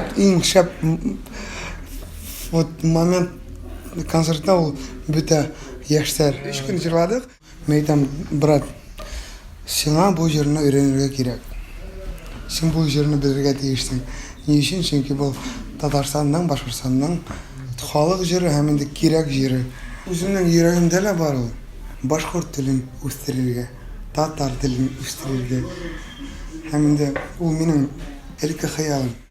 Шәп, иң шәп вот момент концертта ул бөтә яшьләр. Өч көн җырладык. Мин әйтәм, брат, сиңа бу җырны өйрәнергә кирәк. Син бу җырны белергә тиешсең. Ни өчен? Чөнки бу Татарстанның, Башкортстанның халык җыры һәм инде кирәк җыры. Үземнең йөрәгемдә лә бар ул. Башкорт телен үстерергә, татар телен үстерергә. Һәм инде ул минем элекке хыялым.